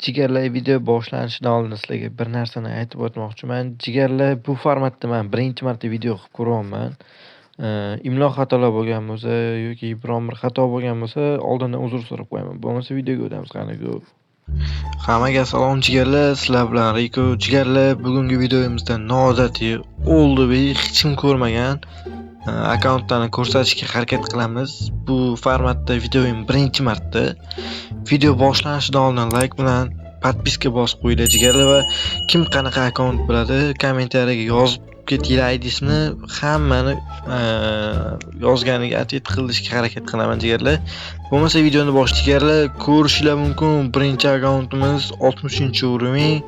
Jigarlar, video boshlanishidan oldin sizlarga bir narsani aytib o'tmoqchiman. Jigarlar, bu formatda men birinchi marta video qilib ko'ryapman. Imlo xatolar bo'lgan bo'lsa yoki biron bir xato bo'lgan bo'lsa, oldindan uzr so'rab qo'yaman. Bo'lmasa videoga o'tamiz, qani go. Hammaga salom jigarlar, sizlar bilan Riko. Jigarlar, bugungi videomizda noodatiy, oldiviy, hech kim ko'rmagan akkauntlarni ko'rsatishga harakat qilamiz. Bu formatda videoyim birinchi marta. Video boshlanishidan oldin like bilan podpiska bosib qo'yinglar jigarlar va kim qanaqa akkaunt biladi, kommentariyaga yozib ketinglar IDsini, hammani yozganiga ответ qilishga harakat qilaman jigarlar. Bo'lmasa videoni bosh jigarlar, ko'rishinglar mumkin. Birinchi akkauntimiz 60-уровень.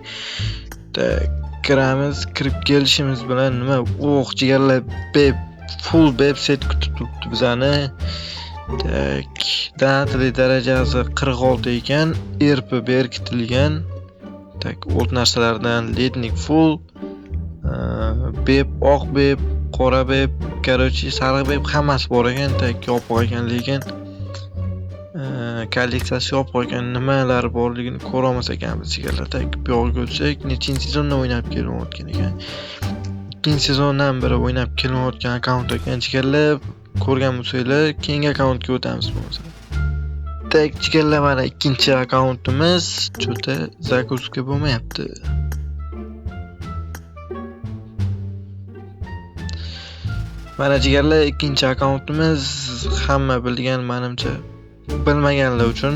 Так, kiramiz, kirib kelishimiz bilan nima? Oh, jigarlar, beb full beb set kutib turibdi bizani. Tak, donatli darajasi 46 ekan, RP berkitilgan. Tak, old narsalardan lednik full, beb, oq beb, qora beb, короче, sariq beb hammasi bor ekan. Tak, yopiq ekan lekin. Kolleksiyasi yopiq ekan, nimalar borligini ko'ra olmas ekanmiz jigarlar. Tak, bu yog'iga o'tsak, nechinchi sezonda o'ynab kelayotgan ekan. Ikkinchi sezondan beri o'ynab kelayotgan akkaunt ekan jigarlar. Ko'rgan bo'lsanglar, keyingi akkauntga o'tamiz bo'lmasa. Tak, jigarlar, mana ikkinchi akkauntimiz cho'ta загрузка bo'lmayapti. Mana jigarlar, ikkinchi akkauntimiz hamma bilgan, menimcha. Bilmaganlar uchun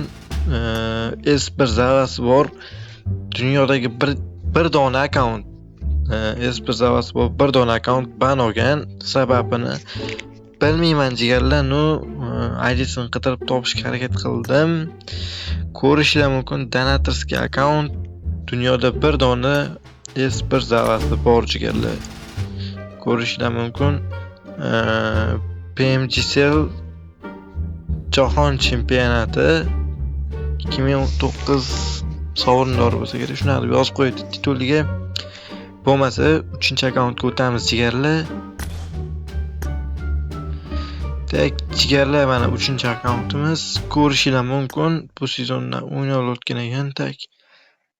S1 zavasi bor. Dunyodagi bir dona akkaunt. S1 zavasi bor, bir dona akkaunt ban olgan. Sababini bilmayman jigarlar, nu IDsini qidirib topishga harakat qildim. Ko'rishinglar mumkin, donatorskiy akkaunt, dunyoda bir dona S1 zavasi bor jigarlar. Ko'rishinglar mumkin. PMGCL Jahon chempionati 2019 sovrindori bo'lsa kerak, shunaqa deb yozib qo'ydi tituliga. Bo'lmasa 3-akkauntga o'tamiz jigarlar. Tak, jigarlar, mana 3-akkauntimiz ko'rishinglar mumkin. Bu sezonda o'ynalayotgan ekan. Tak,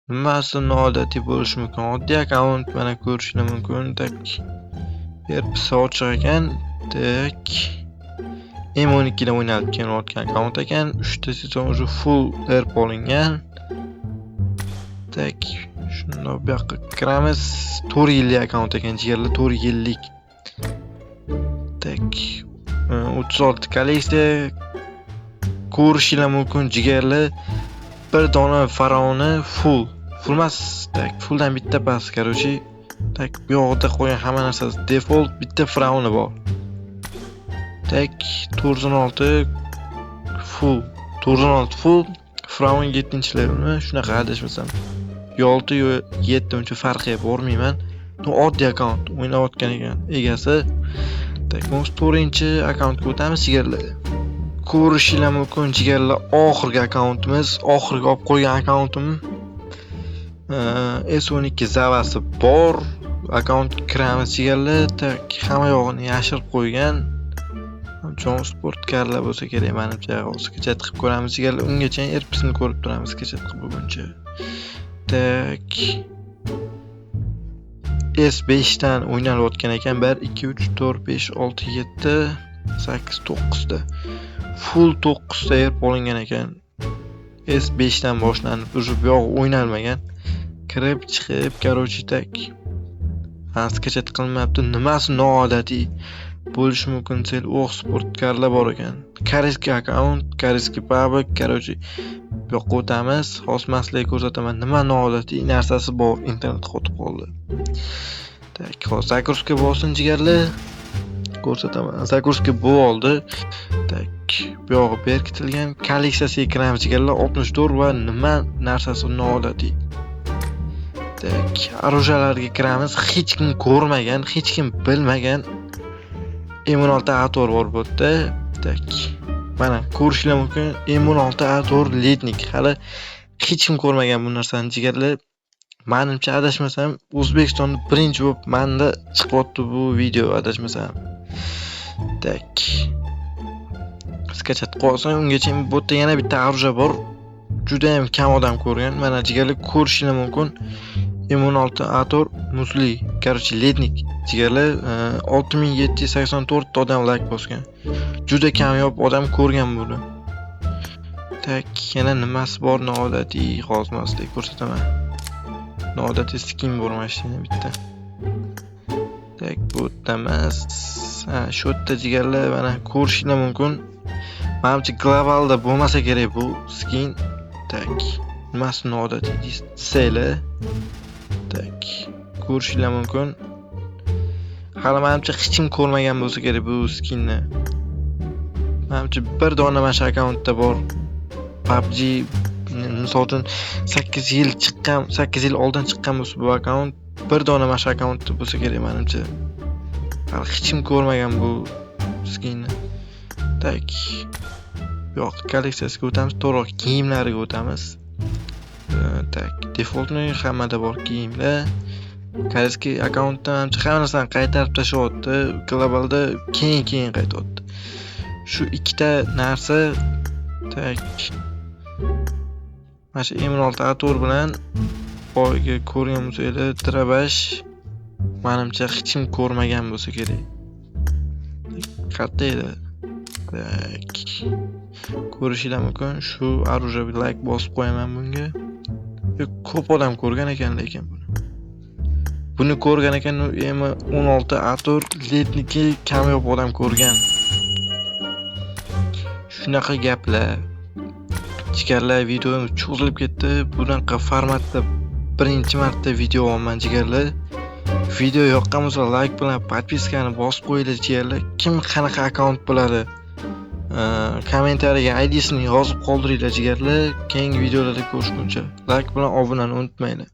nimasi noodatiy bo'lishi mumkin? Oddiy akkaunt, mana ko'rishinglar mumkin. Tak, RPsi ochiq ekan. Tak, M12 da o'ynalib kelayotgan akkaunt ekan. 3 ta sezon уже full RP olingan. Tak, shundoq bu yoqqa kiramiz. 4 yillik akkaunt ekan jigarlar, 4 yillik. Tak, 36 kolleksiya ko'rishinglar mumkin jigarlar. Bir dona faraoni full. Full emas, tak, fulldan bitta past, короче. Tak, bu yoqda qo'ygan hamma narsasi default, bitta faraoni bor. Tak, 416 full, 416 full, faraon 7-levelni, shunaqa adashmasam. Yo 6 yo 7 uncha farqiga bormayman. Bu oddiy akkaunt o'ynayotgan ekan egasi. Tak, biz 4-akkauntga o'tamiz jigarlar. Ko'rishinglar mumkin jigarlar, oxirgi akkauntimiz, oxirgi olib qo'ygan akkauntim. S12 zavasi bor. Akkauntga kiramiz jigarlar. Tak, hamma yog'ini yashirib qo'ygan. Jon sportkarlar bo'lsa kerak menimcha. Hozir skachat qilib ko'ramiz jigarlar. Ungacha RPsini ko'rib turamiz skachat qilib bo'lguncha. Tak, S5 dan o'ynalayotgan ekan. 1 2 3 4 5 6 7 8 9 ta. Full 9 ta RP olingan ekan. S5 dan boshlanib, уже bu yog'i o'ynalmagan. Kirib chiqib, короче, tak. Ha, skachat qilinmayapti. Nimasi noodatiy bo'lishi mumkin? Sel, o'q sportkarlar bor ekan. Koreyskiy akkaunt, koreyskiy pablik, короче, bu yoqqa o'tamiz. Hozir men sizlarga ko'rsataman, nima noodatiy narsasi bor. Internet qotib qoldi. Tak, hozir загрузка bo'lsin jigarlar. Ko'rsataman. Загрузка bo'ldi. Tak, bu yog'i berkitilgan. Kolleksiyasiga kiramiz jigarlar. 64 va nima narsasi noodatiy. Tak, orужияларga kiramiz. Hech kim ko'rmagan, hech kim bilmagan M16 A4 bor bu yerda. Tak, mana ko'rishinglar mumkin. M16 A4 lednik. Hali hech kim ko'rmagan bu narsani jigarlar. Menimcha adashmasam, O'zbekistonda birinchi bo'lib menda chiqyapti bu video adashmasam. Tak, skachat qilib olsam, ungacha bu yerda yana bitta оружие bor. Juda ham kam odam ko'rgan. Mana jigarlar, ko'rishinglar mumkin. M16 A4 muzli, короче, ледник jigarlar, 6784 ta odam layk bosgan. Juda kamyob odam ko'rgan buni. Так, yana nimasi bor noodatiy? Hozir man sizlarga ko'rsataman. Noodatiy skin bor mana shu yerda bitta. Так, bu yerda emas. Ha, shu yerda jigarlar, mana ko'rishinglar mumkin. Manimcha, globalda bo'lmasa kerak bu skin. Так, nimasi noodatiy desanglar. Так, ko'rishinglar mumkin. Hali manimcha hech kim ko'rmagan bo'lsa kerak bu skinni. Manimcha, bir dona mana shu akkauntda bor. PUBG, misol uchun, 8 yil chiqqan, 8 yil oldin chiqqan bo'lsa bu akkaunt, bir dona mana shu akkauntda bo'lsa kerak manimcha. Hali hech kim ko'rmagan bu skinni. Так. Bu yoq kolleksiyasiga o'tamiz, to'g'riroq kiyimlariga o'tamiz. Так, дефолтный hammada bor kiyimlar. Корейский akkauntda manimcha hamma narsani qaytarib tashlayapti. Globalda keyin-keyin qaytyapti. Shu ikkita narsa, так, mana shu M16 A4 bilan boyagi ko'rgan bo'lsanglar, дробаш manimcha hech kim ko'rmagan bo'lsa kerak. Qayerda edi? Так. Ko'rishinglar mumkin. Shu оружие layk bosib qo'yaman bunga. Ko'p odam ko'rgan ekan lekin buni. Buni ko'rgan ekan, M16 A4 ледник i kamyob odam ko'rgan. Shunaqa gaplar. Jigarlar, videomiz cho'zilib ketdi. Bunaqa formatda birinchi marta video olaman, jigarlar. Video yoqqan bo'lsa, layk bilan подписка ni bosib qo'yinglar, jigarlar. Kim qanaqa akkaunt biladi? Kommentariyaga IDsini yozib qoldiringlar, jigarlar. Keyingi videolarda ko'rishguncha layk bilan obunani unutmanglar.